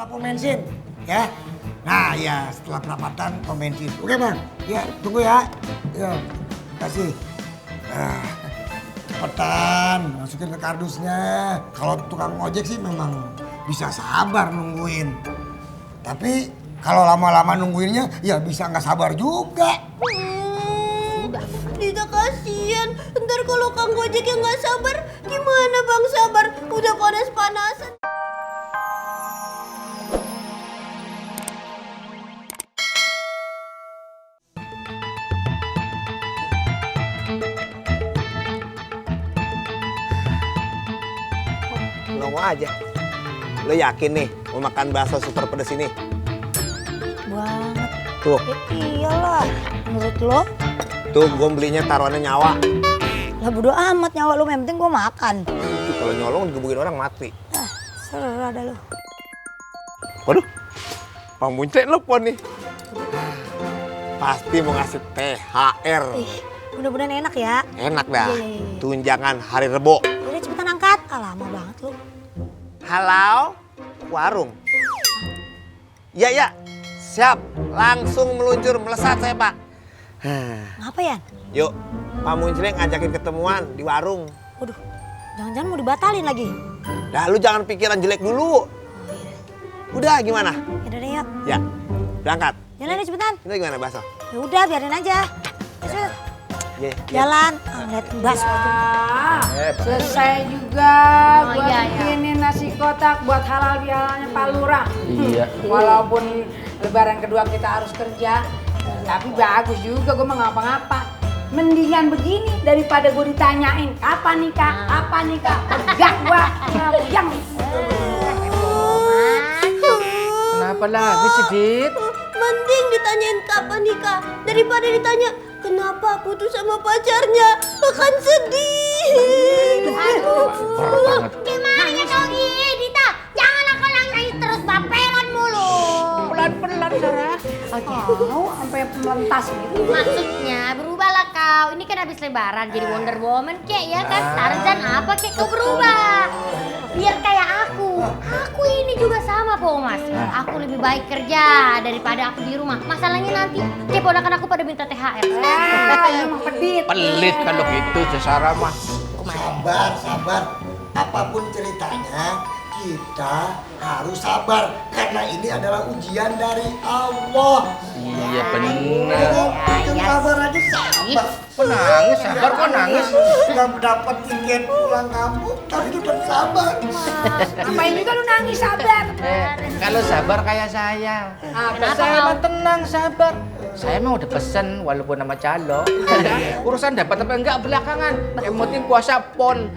setelah pom bensin, ya. Nah, ya setelah perapatan pom bensin. Oke, Bang. Ya, tunggu ya. Ya, kasih. Nah, cepetan, masukin ke kardusnya. Kalau tukang ojek sih memang bisa sabar nungguin. Tapi kalau lama-lama nungguinnya, ya bisa nggak sabar juga. Dita kasihan, ntar kalau Kang Gojek yang nggak sabar, gimana Bang Sabar? Udah panas-panasan. Ngomong aja. Lo yakin nih mau makan bakso super pedes ini? Banget. Tuh, Iyalah, menurut lo? tuh gue belinya taruhannya nyawa. Lah bodo amat nyawa lo, yang penting gue makan. Itu kalau nyolong digebukin orang mati. Serah dah lo. Waduh, Bang Bunce nelfon nih. Pasti mau ngasih THR. Ih, mudah-mudahan enak ya. Enak dah. Iya. Tunjangan hari Rebo. Udah cepetan angkat. Lama banget lo. Halo, warung. Ya, ya. Siap, langsung meluncur melesat saya, Pak. Ngapa ya? Yuk, Pak Muncling ngajakin ketemuan di warung. Waduh, jangan-jangan mau dibatalin lagi. Dah, lu jangan pikiran jelek dulu. Udah, gimana? Yaudah deh yuk. Ya, berangkat. Jalan deh cepetan. Ini gimana, Baso? Ya udah biarin aja. Cepet. Ye, ye. Jalan. Lihat bas. Selesai juga buat iya. bikinin nasi kotak buat halal bihalalnya Pak Lurah. Iya. Walaupun lebaran kedua kita harus kerja, tapi bagus juga gue mah ngapa-ngapa. Mendingan begini daripada gue ditanyain kapan nikah, kapan nikah. Enggak gua yang Kenapa lagi sih, Dit? Mending ditanyain kapan nikah daripada ditanya kenapa putus sama pacarnya. Akan sedih. Parah banget. Gimana dong Dita? Jangan aku nangis terus baperan mulu. pelan-pelan Sarah. Tahu sampai melentas gitu. Maksudnya berubahlah kau. Ini kan habis lebaran jadi Wonder Woman kek ya kan? Tarzan apa kek kau berubah? Biar kayak aku. Aku ini juga sama Po Mas. Aku lebih baik kerja daripada aku di rumah. Masalahnya nanti keponakan aku pada minta THR. Emang pedit. Pelit kalau gitu, Sarah mah. Sabar, sabar. Apapun ceritanya, kita harus sabar. Karena ini adalah ujian dari Allah. Iya benar. Bikin sabar aja sabar. Kok nangis? Sabar kok nangis? Gak dapat tiket pulang kampung, tapi tetap sabar. Ngapain juga lu nangis sabar? Kalau sabar kayak saya. Apa Saya mah tenang, sabar. Saya mah udah pesen walaupun nama calo. Urusan dapat apa enggak belakangan. Yang penting puasa pon.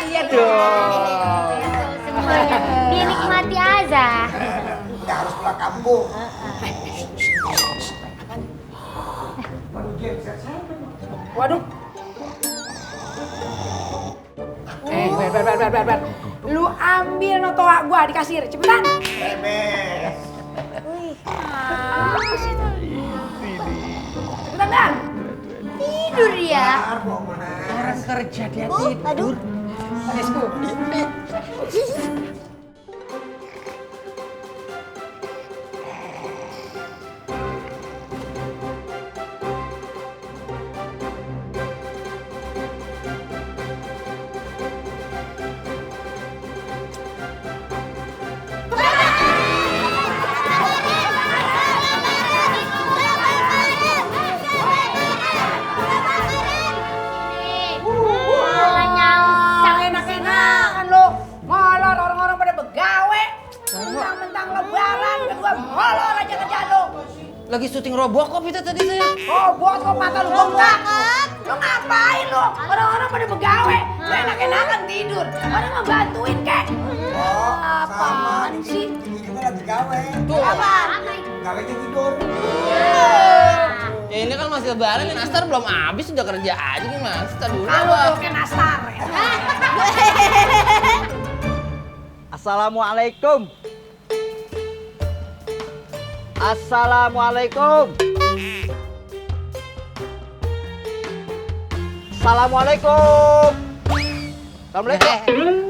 Iya dong. Semuanya dinikmati aja. Gak harus pulang kampung. Waduh. Ber. Lu ambil notoa gua di kasir, cepetan. Bebes. Cepetan dah. Tidur ya. Orang kerja dia Aduh. Manisku. Yang enak-enakan lo. Molor orang-orang pada begawe. Mentang-mentang lebaran, kedua molor aja kerja lo. Lagi syuting Robocop itu tadi saya. Oh, buat kok mata lu bengkak. Lu ngapain lu? Orang-orang pada begawe. Lu enak-enakan tidur. Orang ngebantuin kek. Oh, Apaan sama. sih? Ini juga lagi gawe. Tuh. Apa? Gawenya tidur. Ya ini kan masih lebaran, ya nastar belum habis, udah kerja aja gimana? Nastar dulu Kalau apa? lu kayak nastar. Assalamualaikum. Assalamualaikum. Assalamualaikum. Assalamualaikum.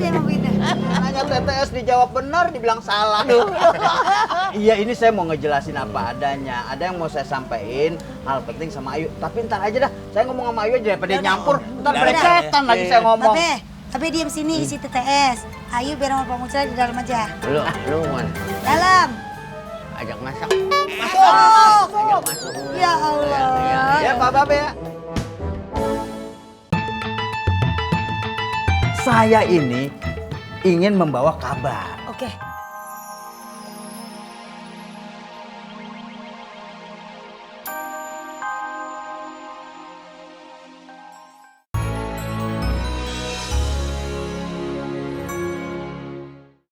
dia emang begitu. Nanya TTS dijawab benar, dibilang salah. Iya, ini saya mau ngejelasin apa adanya. Ada yang mau saya sampaikan, hal penting sama Ayu. Tapi ntar aja dah, saya ngomong sama Ayu aja daripada dia nyampur. Ntar berecetan lagi saya ngomong. Babe diam sini isi TTS. Ayo biar sama Pak Mucra di dalam aja. Lu mana? Dalam. Ajak masak. Masuk. Ajak masuk. Ya Allah. Ya Pak Babe ya. Saya ini ingin membawa kabar. Oke.